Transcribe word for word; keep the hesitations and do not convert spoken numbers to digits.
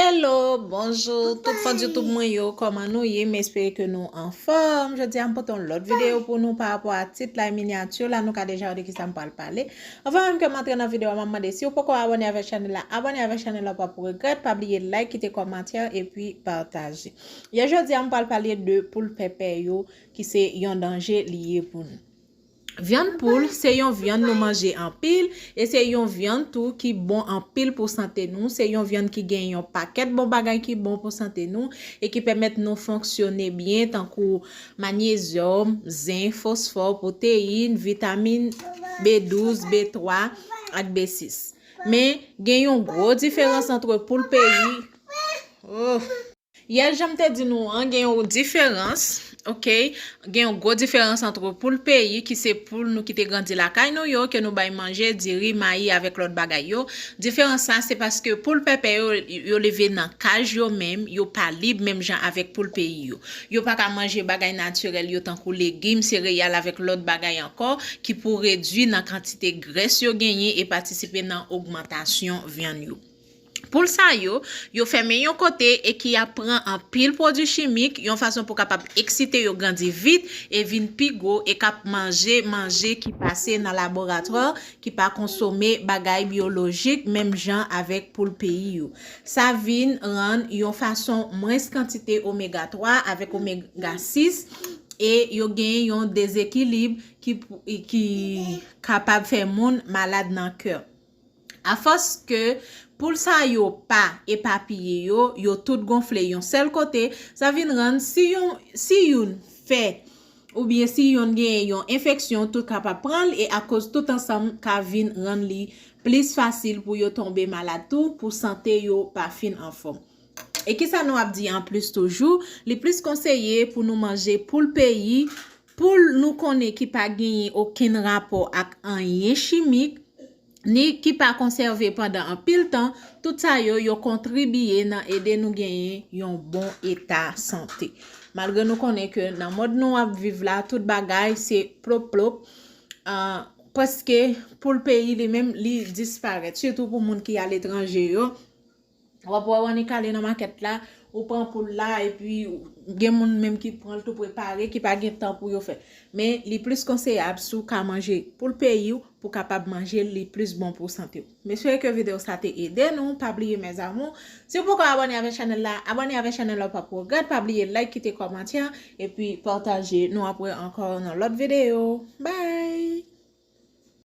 Hello, bonjou, tout fan YouTube mwen yo, kòman nou ye? M espere ke nou anfòm. Jodi a m pote yon lòt videyo pou nou pa rapò a tit la e minyati la, nou ka deja wè de kisa m pral pale. Anvan menm ke m antre nan videyo a, m ap mande si w poko abòne avèk chanèl la, abòne avèk chanèl la, w p ap regrèt. Pa bliye like, kite kòmantè epi pataje. Yè jodi a m pral pale de poul pèpè yo ki se yon danje li ye pou nou. Vyann poul se yon vyann nou manje anpil e se yon vyann tou ki bon anpil pou sante nou. Se yon vyann ki gen yon pakèt bon bagay ki bon pou sante nou e ki pèmèt nou fonksyone byen, tankou manyezyòm, zen, fosfò, pwoteyin, vitamin B douz, B twa ak B sis. Men, gen yon gwo diferans ant poul peyi. Oh. Yè, jan m te di nou an, gen yon diferans, oke? Gen yon gwo diferans ant poul peyi, ki se poul nou ki te grandi lakay nou yo, ke nou bay manje, diri, mayi avèk lòt bagay yo. Diferans sa, se paske poul pèpè yo, yo leve nan kaj yo menm, yo pa lib menm jan avèk poul peyi yo. Yo pa ka manje bagay natirèl yo, tankou legim, sereyal avèk lòt bagay ankò, ki pou redwi nan kantite grès yo genyen e patisipe nan ogmantasyon vyann yo. Poul sa yo, yo fèmen yon kote e ki ap pran anpil pwodui chimik, yon fason pou kapab eksite yo grandi vit e vin pi gwo e k ap manje manje ki pase nan laboratwa, ki pa konsome bagay byolojik menm jan avèk poul peyi yo. Sa vin rann yon fason mwens kantite omega twa avèk omega sis e yo gen yon dezekilib ki, pou- ki kapab fè moun malad nan kè. Afòs ke poul sa yo pa epapiye yo, yo tout gonfle yon sèl kote, sa vin rann si yon, si youn fè oubyen si youn genyen yon enfeksyon, tout kapab pran l e akoz tout ansanm ka vin rann li plis fasil pou yo tonbe malad tou, pou sante yo pa fin anfòm. E kisa nou ap di anplis toujou? Li plis konseye pou nou manje poul peyi, poul nou konnen ki pa genyen okenn rapò ak anyen chimik, ni ki pa konsève pandan anpil tan, tout sa yo, yo kontribiye nan ede nou genyen yon bon eta sante. Malgre nou konnen ke nan mond nou ap viv la, tout bagay se plop plop, ah, paske poul peyi li menm, li disparèt, sitou pou moun ki aletranje yo. W ap wè w annik ale nan makèt la, ou pran poul la, epi gen moun menm ki pran l tou prepare, ki pa gen tan pou yo fè. Men li plis konseyab si w ka manje poul peyi w, pou w kapab manje l, li plis bon pou sante w. M espere ke videyo sa te ede nou. Pa bliye, mes amours, si w poko abòne avèk chanèl la, abòne avèk chanèl la, w p ap regrèt. Pa bliye like, kite kòmantè, epi pataje. Nou ap wè ankò nan lòt videyo. Bye!